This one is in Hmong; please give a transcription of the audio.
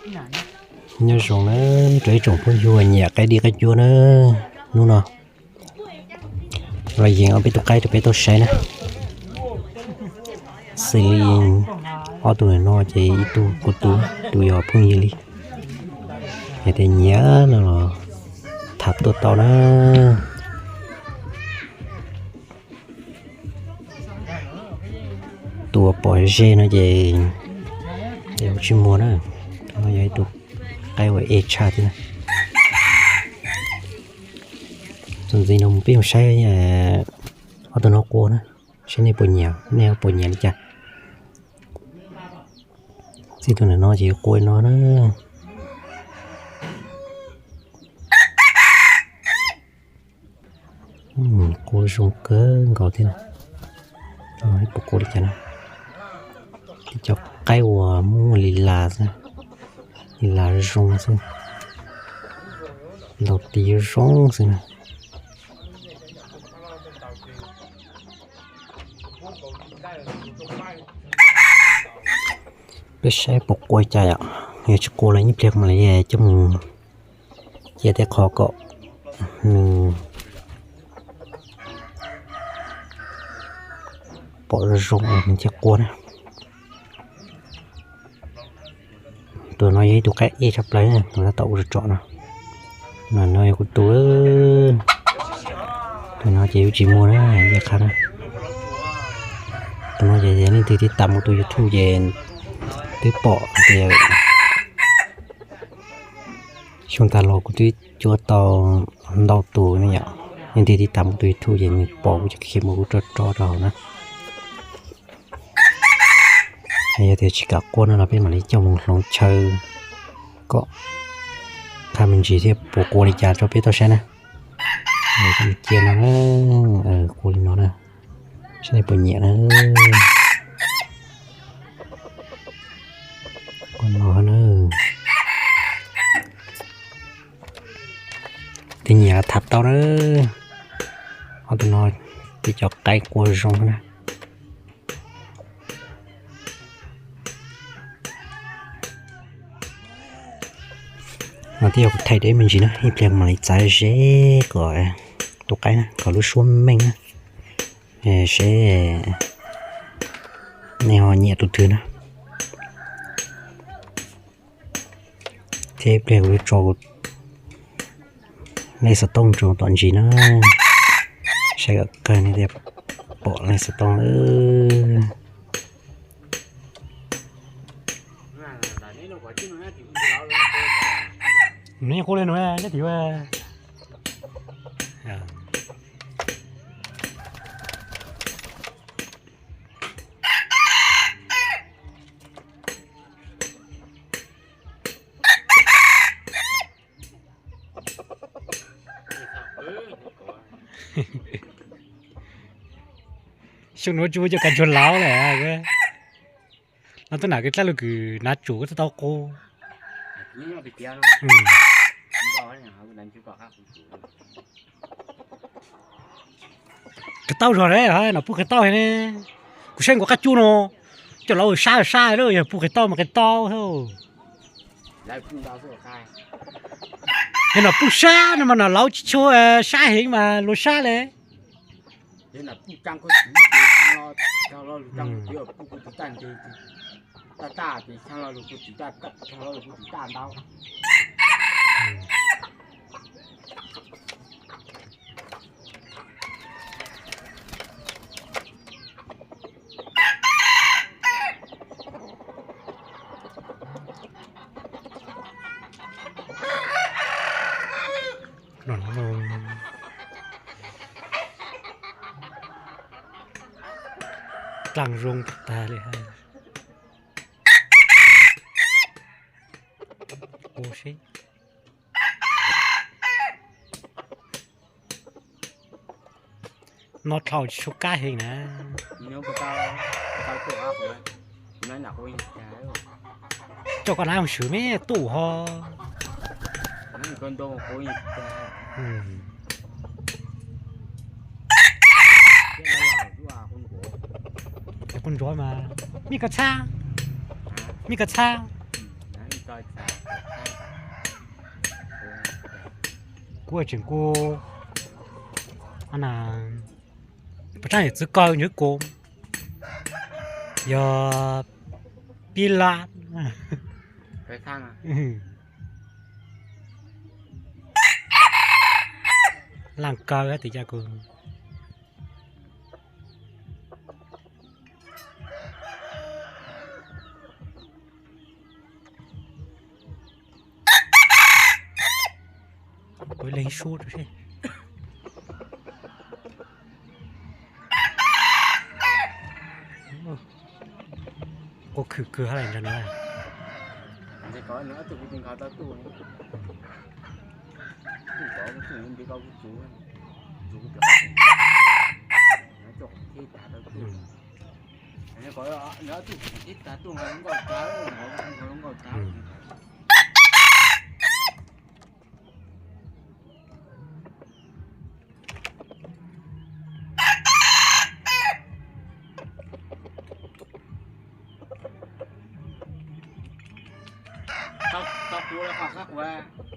Nyob zoo na rau ib tsoom phooj ywg uas nyiam qaib dib qaib cuab na, hnub no los yees ob peb tug qaib rau peb tau saib na. Xws li ob tug no ces ib tug kuv tus, ib tug yog phooj ywg li. Yog tias nyiam no los tham tuaj tau na. Tus uas pom ze no ces, ces kuv tsis muag na. Tus no yog ib tug qaib uas ej tshaj thiab na. Txuas ntxiv no mus peb mus saib ob tug no qua na, saib nej puas nyiam, nej puas nyiam li cas. Txij tus ntawm no ces qua no na. Qua zoo kawg nkaus thiab na. Puas qua li cas na. Tib cov qaib uas muaj li las xwb, li las zoo xwb, ntaus tis zoo xwb na. Peb saib puas qua li cas yom. Yog tsis qua los ib pliag mam li coj mus cia tej qho kom nws pom zoo zoo nws thiaj qua na. Tus no yog ib tug qaib ej tshaj plaws, tus tab tom ua tsom no. Mas no yog kuv tus, tus no ces yuav tsis muag na, ntsia qha na. Tus no ces yog leej twg tib tam kuv tus YouTube ces twb pom tias xyoo tag los kuv twb cuab tau ntau tus ne yom. Leej twg tib tam kuv tus YouTube ces nws pom kuv cov clip uas kuv tso tso rau hauv na. Yog tias tsis kam qua no los peb mam li coj mus hloov chaw kom qha me ntsis thiab puas qua li cas rau peb tau saib na. Cia no na, qua li no na, saib nej puas nyiam na. Qua no na. Tus nyiam tham tau na. Ob tug no tib cov qaib qua zoo na. No twb yog kuv thaij deb me ntsis na, ib pliag mam li txav ze kom tus qaib na kom lub suab meej na. Seb nej ho nyiam tus twg na. Thiab ib pliag kuv tso nej xov tooj rau tom ntsis na, saib kom kawg nej thiaj pom nej xov tooj. Nws qub li no, nyob tim Xyoo nuav tsis muaj cov kab ntsuag laub lawm. Los tuaj nam kws dlaj lug kws nav tsum koj tau qub. Qhov tau zog le, nom puj qhov tau ne, kuv saib nkaus qab cub no, coj laub sab sab lawm, yog puj qhov tau mas qhov tau. Yog nom puj sab no mas nom laub tsis tshua sab heev mas luag sab le. Dlaag zoo tag li hab. Ua seb. No dlhau tsis tshua kab heev na. Coj koj nab mus swm me tub ho. Kuv ntsuag mas, mej koj txhab, mej koj txhab. Kuv tseem kuv, na, puas tsab niam txwv kaw nws kuv yog pib lab. Laj kaw hab tias cas kuv Kuv leeg sub rau seb. Quas khwm kawg hab lais ntag no. Tau kuv lawm qhov qab kuv.